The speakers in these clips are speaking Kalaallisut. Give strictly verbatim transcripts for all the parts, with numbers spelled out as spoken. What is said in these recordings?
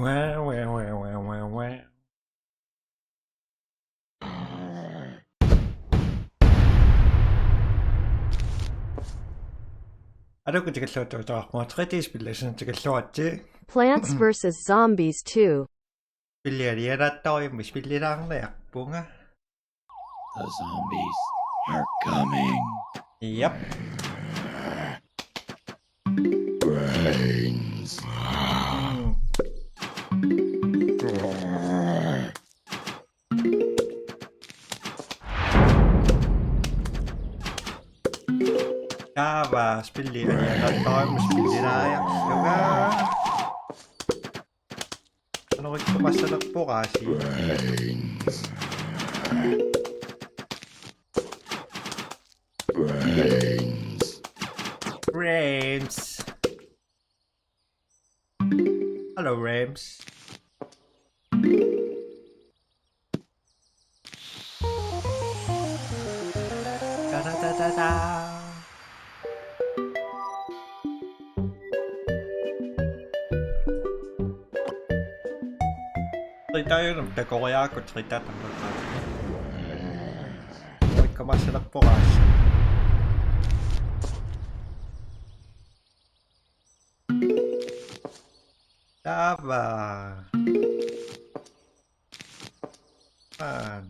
Wow, wow, wow, wow, wow, wow. Aluukkut tikilluaritsi, taarmut tre D-spilli assigiinngitsunik tikilluaritsi. Plants versus Zombies two. Spilli alianaattorujussuarmik spillilaarniarpunga. The zombies are coming. Yep. Brains. Taava spilli alianaattorujussuarmik spillilaariarlunga. Anorikkumassalerpoq aasiit. Brains. Brains. Brains. Hello, Rams. Da, da, da, da, da. Tritaajunnarpoq, takoriarukku tritaa tarnaqaat. Anorikkumassalerpoq aasiit. Taava. Fun.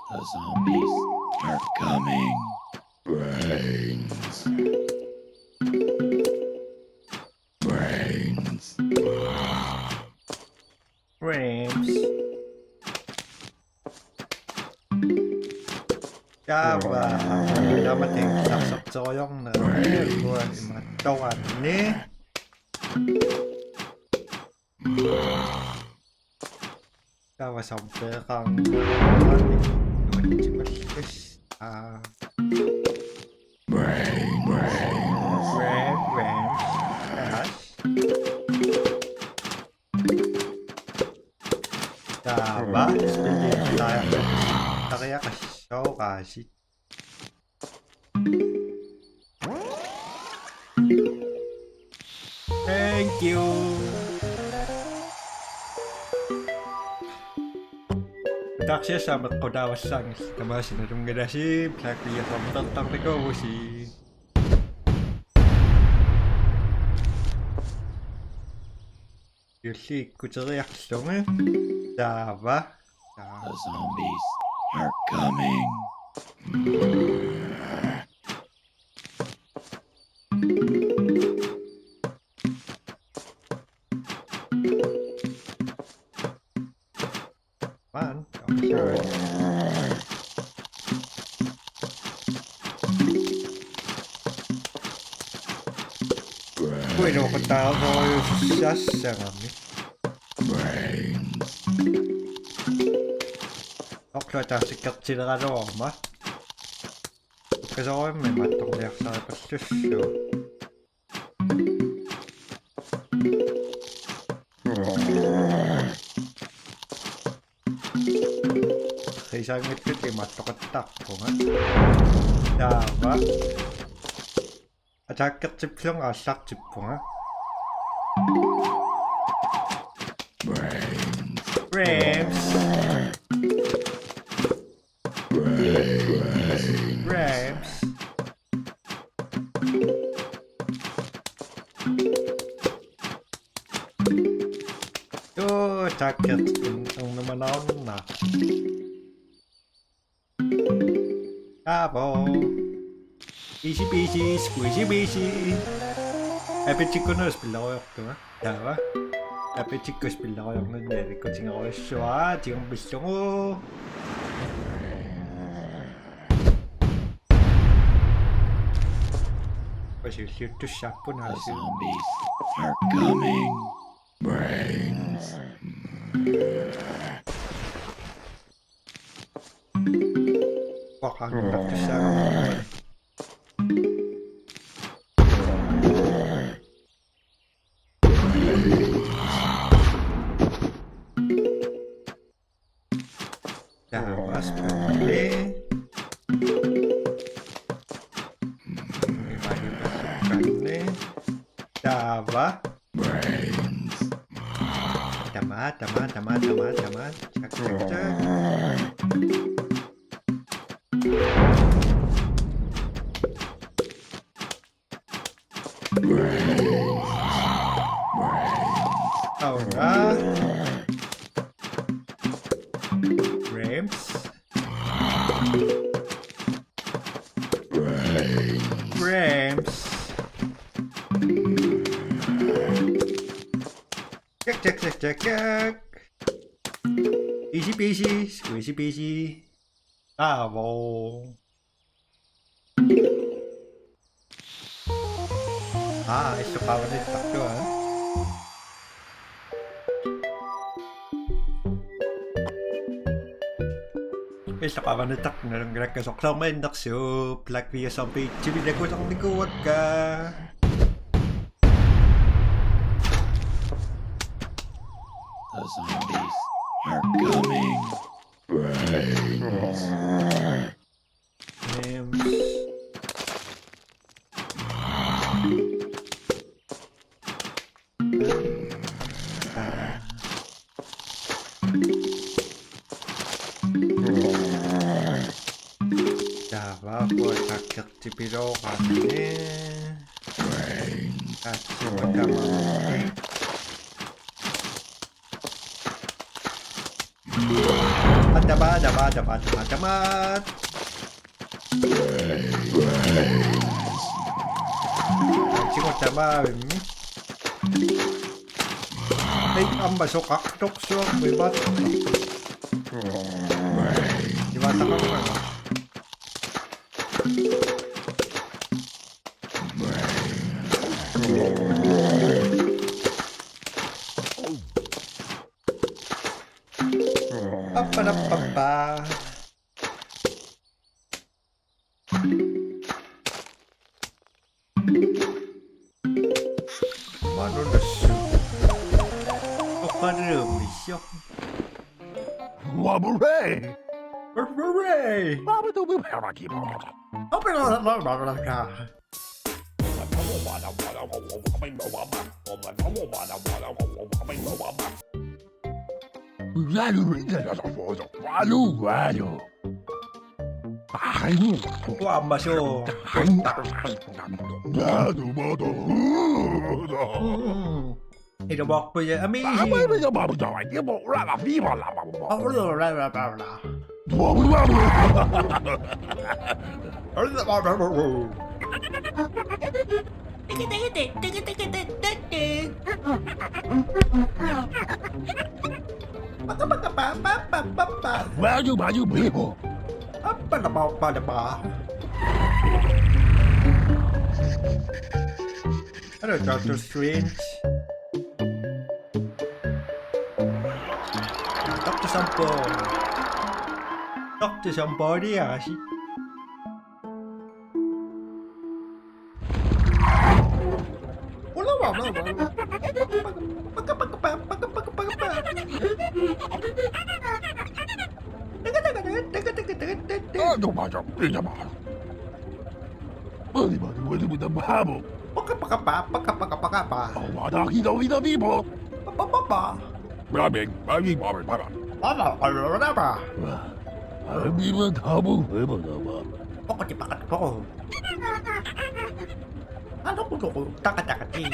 The zombies are coming. Brains. Brains. Rams. Taava. Taama tingsarsorteriarna. Uanga imaattoraanni. Taava sampeeqarnani nuatsimallis. Aa. Ram, ram. Ram. Taava spillilaariaqassaaq aasiit. Thank you. Taarsiassaammat qutaavallaanngillat, tamaasa nalunngilasi, Blackbeard-ertarnikuuvusi. Juulli ikkuteriarlunga. Taava. Taava. The zombies are coming. Man, okay. Uinuuqutaaruujussaassagami. Oqluataarsikkertileraluarma. Ukkasoruimmi mattorliarsaripallussu. Qisaanngitsut imaattoqattaarpunga. Taava. Attackkertippillunga aallartippunga. Rams. Rams. Joo, takket. Ernumanarunna. Taava. Easy peasy, squeezy peasy. Appetitkut spillerujoortunga. Taava. Appetitkut spillerujoornani avikkutigerujussuara, tigummi pillugu. Pasiulliuttussaapput. The aasiit. Zombies are coming. Brains. Paqaannartussaagama. Taava spilli. Imaluunniit. Taava. Tama, tama, tama, tama, tama. Tak, tak, tak. Ahora. Ramps. Ramps. Check, check, check, check, check. Easy peasy, squeezy peasy. Bravo. Ah, isu qavanittartua. Isu qavanittartua nalunngilakka soqloormiinnersuup Black Widow Zombie Jimmy takusarnikuuakka. The zombies are coming. Brains. Names. Taava attackeri pilooraanni. Atsiva tamaat. Atama, atama, atama, atama, atama. Atsiva tamaavimmi. Ei, aamma soqartorsuaq vivat. Ivataqarmanga. Papparappappa. Manunassu. Oqaluumissoq. Wabure! Wabure! Wabure! Walu, walu. Ai. Aamma suu. Ai. Walu, walu. Ilumoorputit amiisi. Maju, maju, people. Apa nama, apa nama? Hello, Doctor Strange. Doctor Sampon. Doctor Sampon, ya, si. Paka, paka, pa, paka, paka, paka, pa. Awada, hida, hida, bibo. Pa, pa, pa, pa. Ramen, ramen, ramen, ramen. Papa, papa, papa. Ramen, ramen, ramen, ramen. Poko, ti, paka, poko. Ano ko, ko, taka, taka, ti.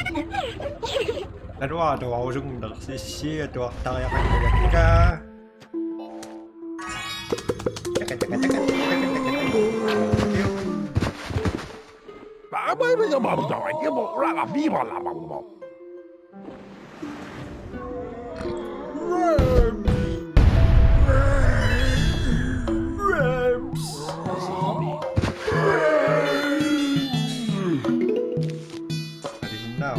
Ano, ano, ako siyang nagsisiya, ito, taka, taka, taka. What is it now?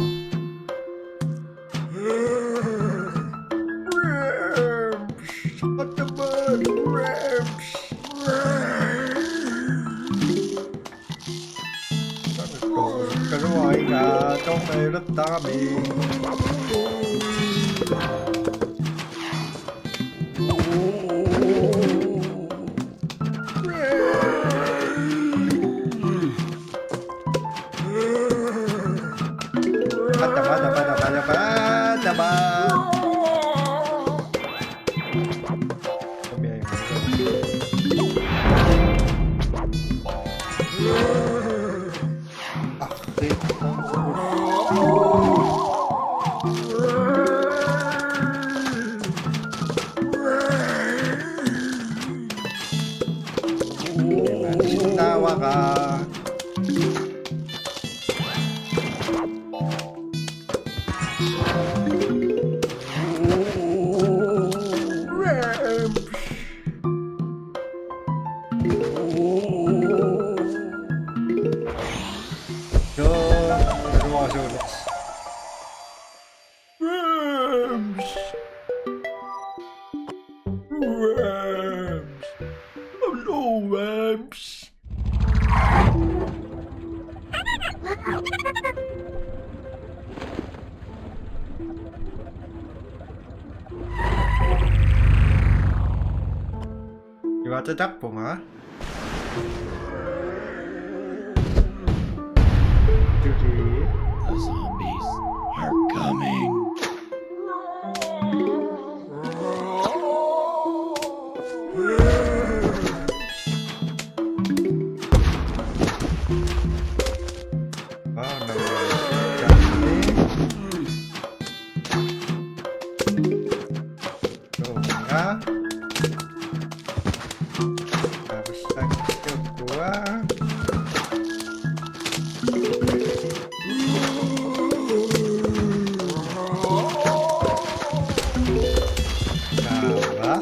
Ramps! Ataman! Ramps! Ramps! Kaluaringa, tongmeilertarami. Taba, taba. Tawaka. Joo, se on Rams. Rams. Hello, Rams. Ivaatitaqpunga. Tuki. The zombies are coming. Tuunga. Takussakkukua. Taava.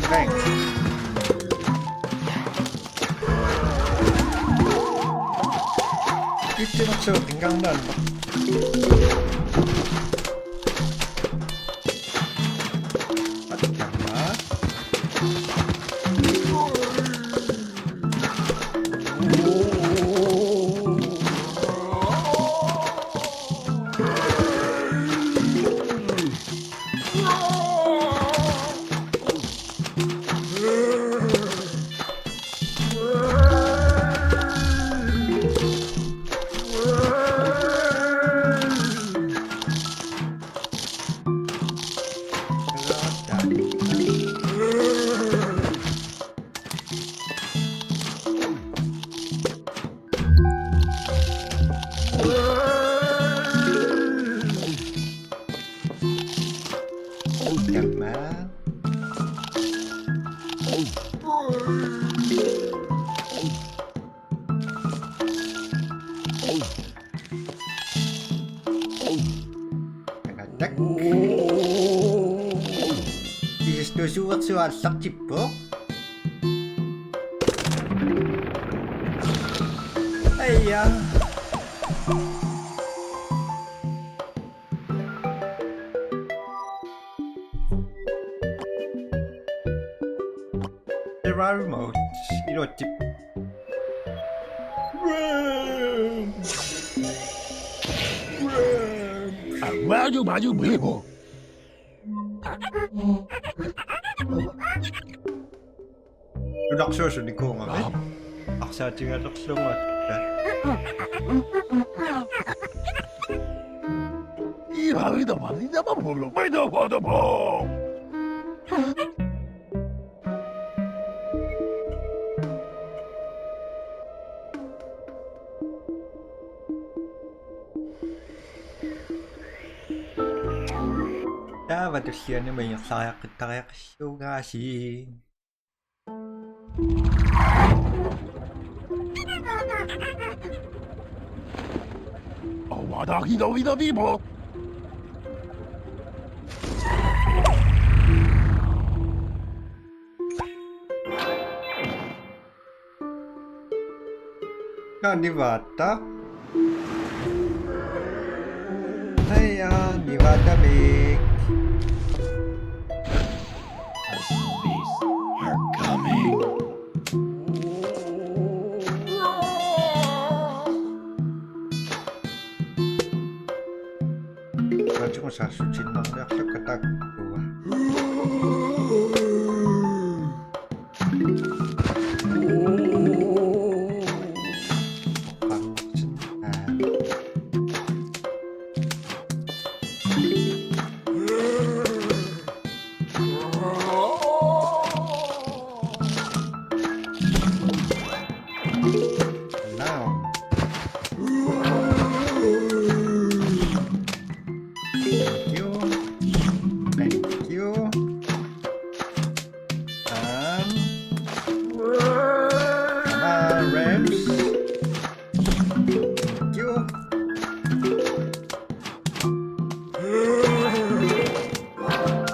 Thanks. Itse nok se on engang. Takuuk. Istusuuersuaq aallartippoq. Aja. Survival mode. Iluatsip. Aguaju maju miho. Nunarsuaq sunikuugami. Arsaatigalerlugu atta. Ii, ii, ii, ii, ii. Taava tullianut ingerlariaqqittariaqassuugaasi. Adahino ino vivo. Naa nivaata. Hej, nivaata mik. The zombies are coming. Taatigut saassutinniarlakka taakkua. Now. Thank you. Thank you. And come on, Rams. Thank you.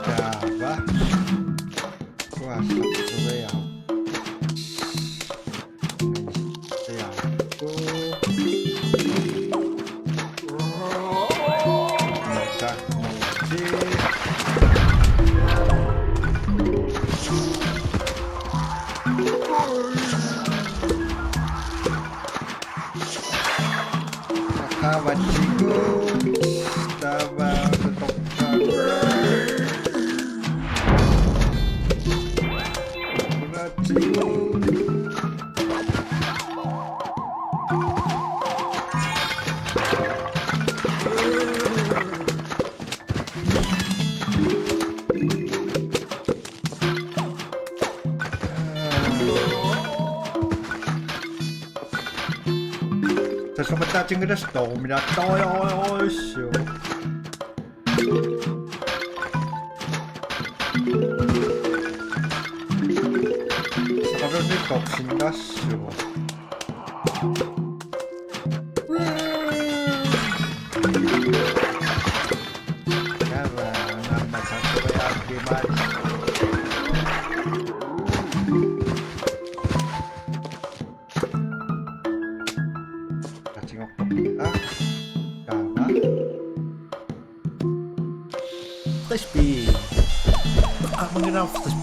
Java. Kuasa kurea. Tassa oqaatiginngilara stormi, oi, oi, oi, oi, suu. Saqarunni toqsinnaassuuvoq. Kava, naamma sakkuaakkimaat. Katigorpara. Kava. Frisbee. Aamma una frisbee.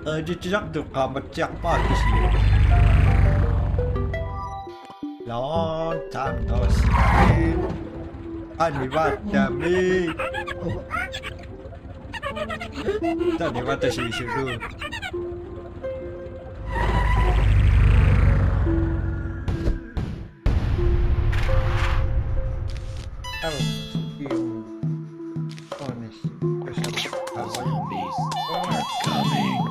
Aa, jitsisartu qaammatsiarpaa kisianni. Long time no see. Anivaatami. Tanivaata siisulu. Oh, you honest. Zombies are coming.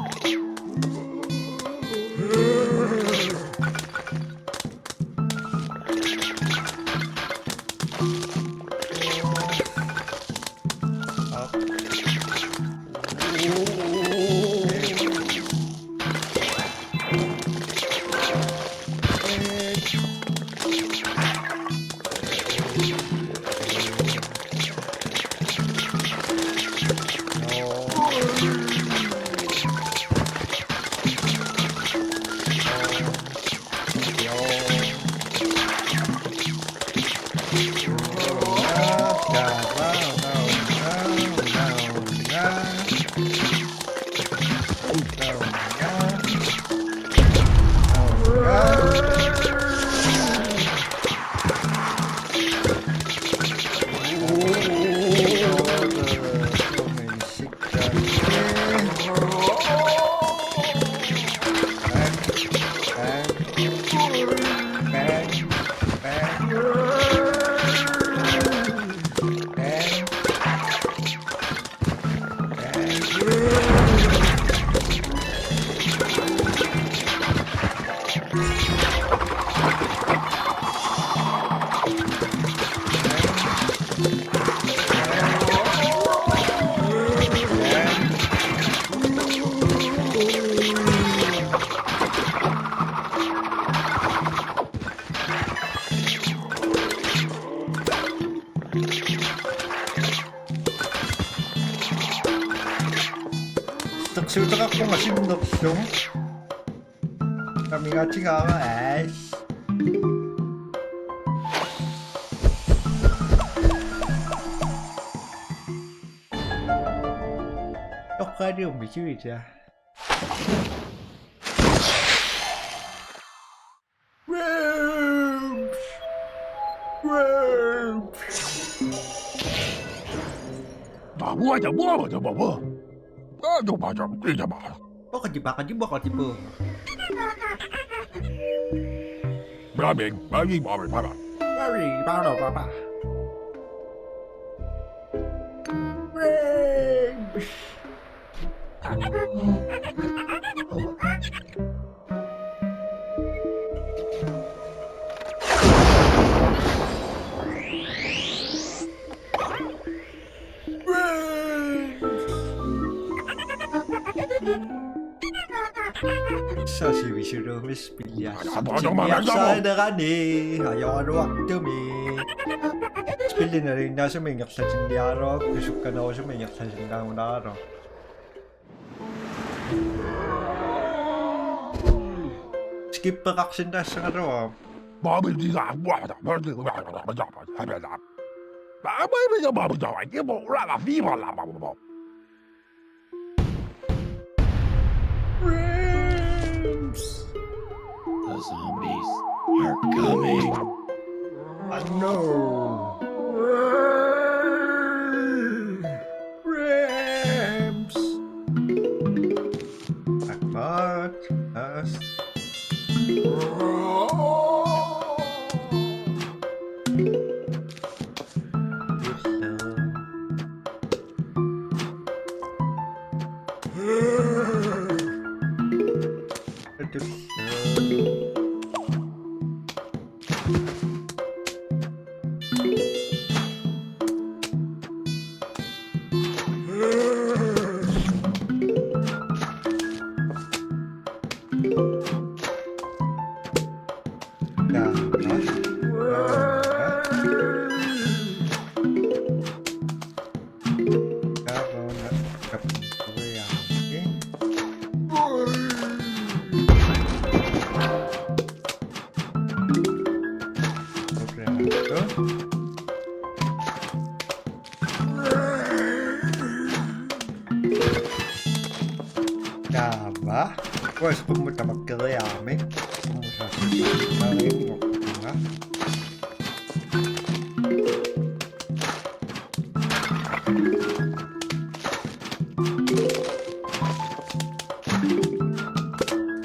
Suuteqarpunga sinnerlugit. Amigaatigaara aas. Toqqaaliummi sivitaa. Rams! Rams! Baqati, baqati, baqati, boo. Bami, bami, bami, bami. Bami, bami, bami. Rams! Sasivisurumis pilliassartinniarsarinerani ajoraluartumik. Spillit nalinginnaasumik ingerlatinniaraluarukku sukkanerusumik ingerlasinnaagunaraluarpoq. Skippeqarsinnaassanerlugu. Rams! The zombies are coming. Oh no! Rams! Akmat, as. Taava. Qummut tamakkeriarami. Qummut saassussimarinngorpunga.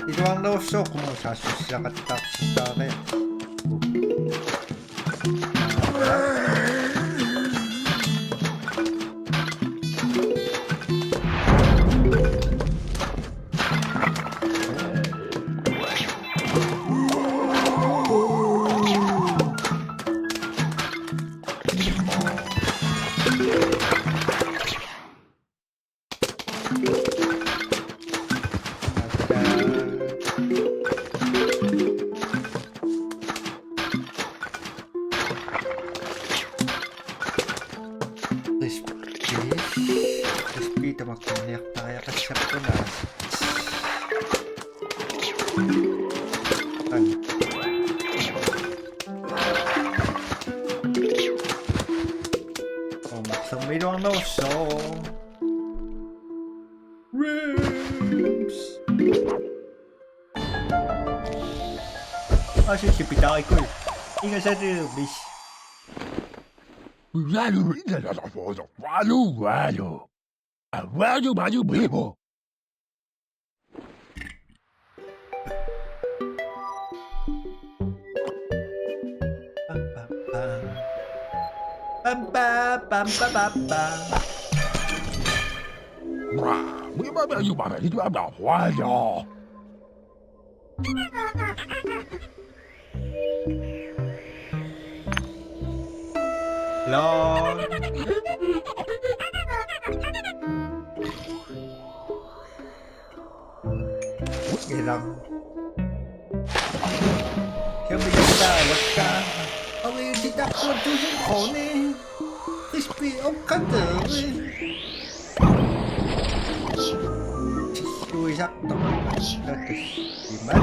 Iluarnerussaaq qummut saassussiaqattaartittaaria. Crispy. Crispy tamakkunniartariaqassappunga. Ai. Om sammiluarnerussaaq. Rams. Asissi pitaarikui. Ingasaliumis. Valu, valu, valu, valu. Avalu, valu, valu. Pam, pam, pam. Pam, pam, pam, pam, pam, pam. Wah, we mama, you mama, you mama, why, y'all? Lol. Ilang. Kami kita lakka. Ang ititakwag to yung kone. Crispy ang kadari. Pisartoq. Imat.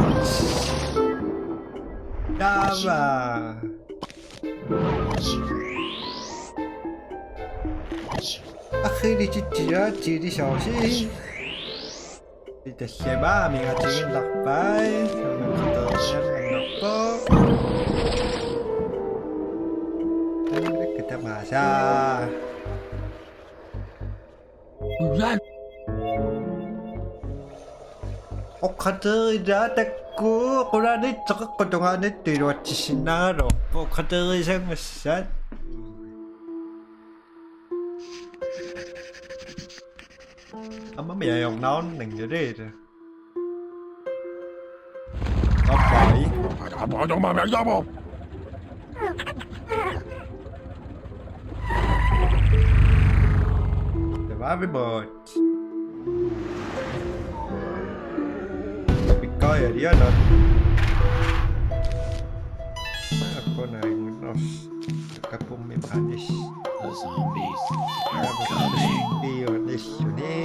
Taava. Arriilititsia tiilisoosi. Itassavaa migatiginnarpai. Sammakkateriannarpoq. Tamaasa. Oqateerila takku qulaaniittoqeqqut tungaaniittoq iluatsissinnaagaluarpoq oqateerisangassaat. Aamma miaornaarnanngilaq. Bye. Taava vi måtte. Pikkaja lialat. Aa, kona ingunnos. Kapummi panis. The zombies are coming. Piunissuni.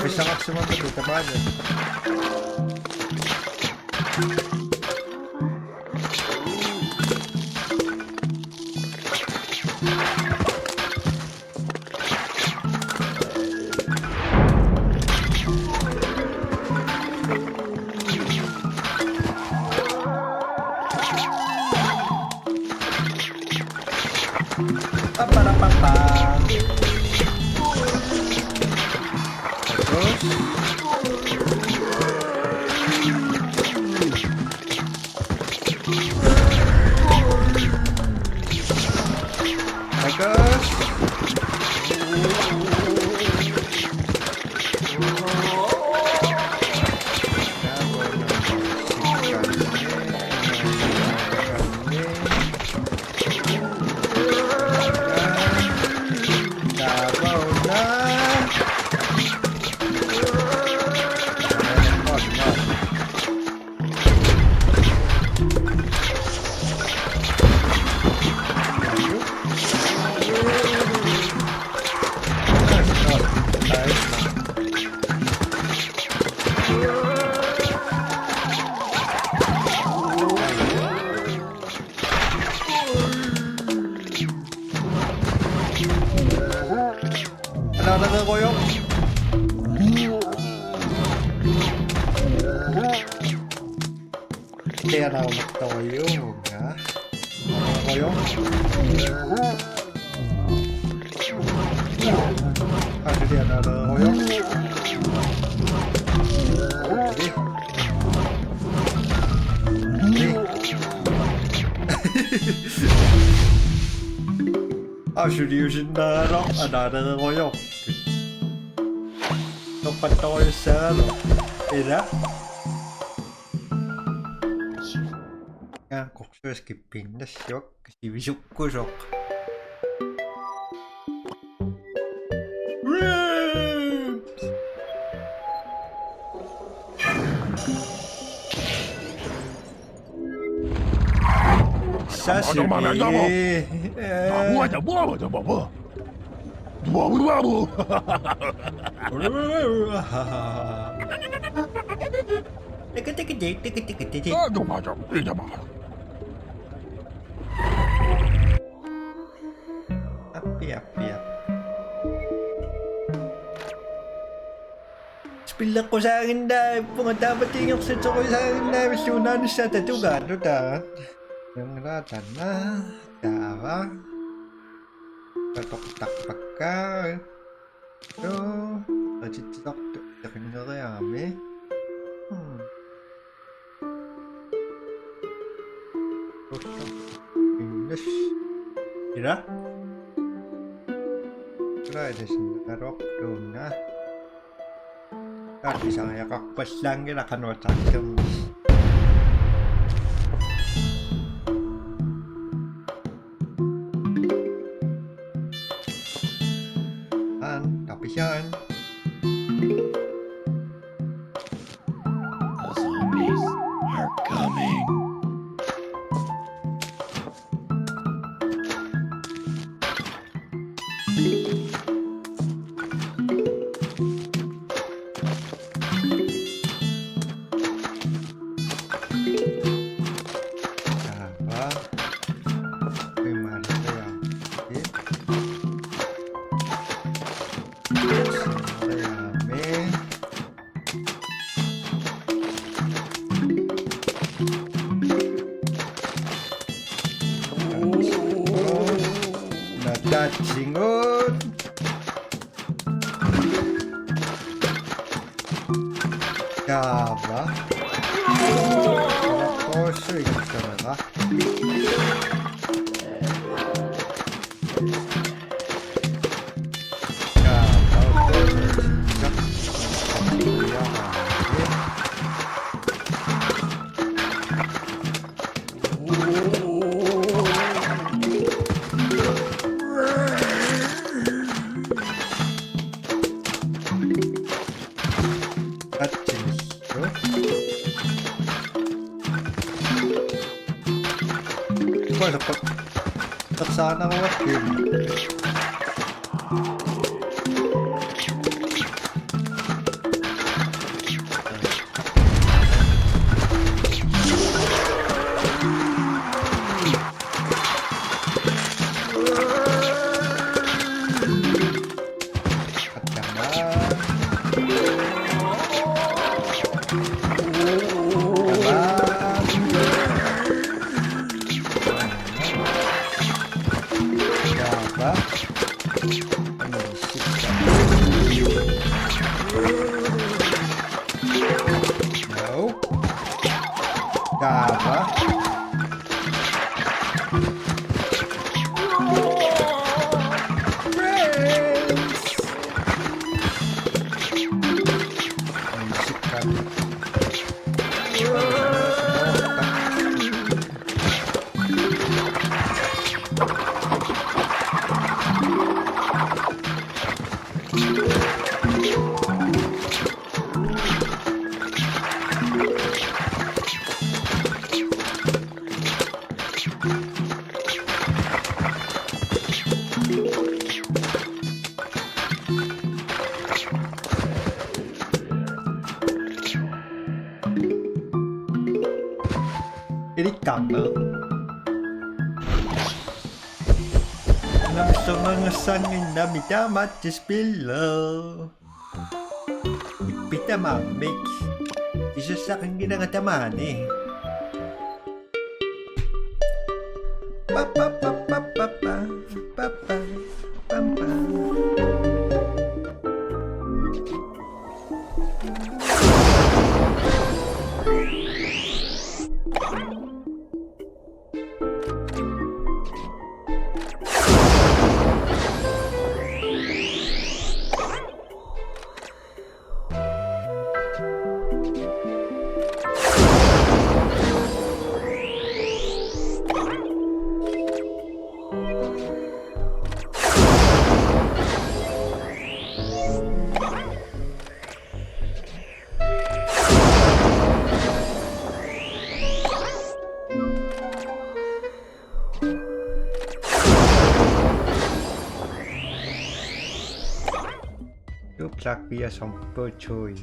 Pisaqarsimammata tamaani. Terus. Bagus. Another little oil. Täällä on toijuunga. Ojo. Asuli another ojo. Asuli. Asuli usinnaalo another ojo. Toqqattorujussuuvoq. Ila. Aa, qorsuaq skippinnassuaq, sivisukkusoq. Ribs! Sasimi. Eh. Tiki, tiki, tiki, tiki, tiki, tiki. Appi, appi, appi. Spilleqqusaaginnaavipput, taamatiinngersutorusaannaavillugu naanissaata tungaanut taava. Junglaatanna taava. Tatortarpakka. Joo, atitsitartu takinneriarami. Hmm. Tuossa. Innes. Ila. Ila ilissinnaruartuuna. Taakku pisariaqarpallaanngilaq qanoq ateqarnersoq. An, tapiaan. The zombies are coming. Taava. Imaalluarput. Imaalluarput. Nataatsingut. Taava. Taava poorsuit taava. Taava poorsuit. Atsinissut. Kuasappa. Tassaanerugakkit. No. Taava. Ilikkarneq. Namsernangassanginnami taamaattoq spilli. Ippi tamarmik. Isussaqanngilanga tamaani. Pa, pa, pa. Tuplak via som pøtøy.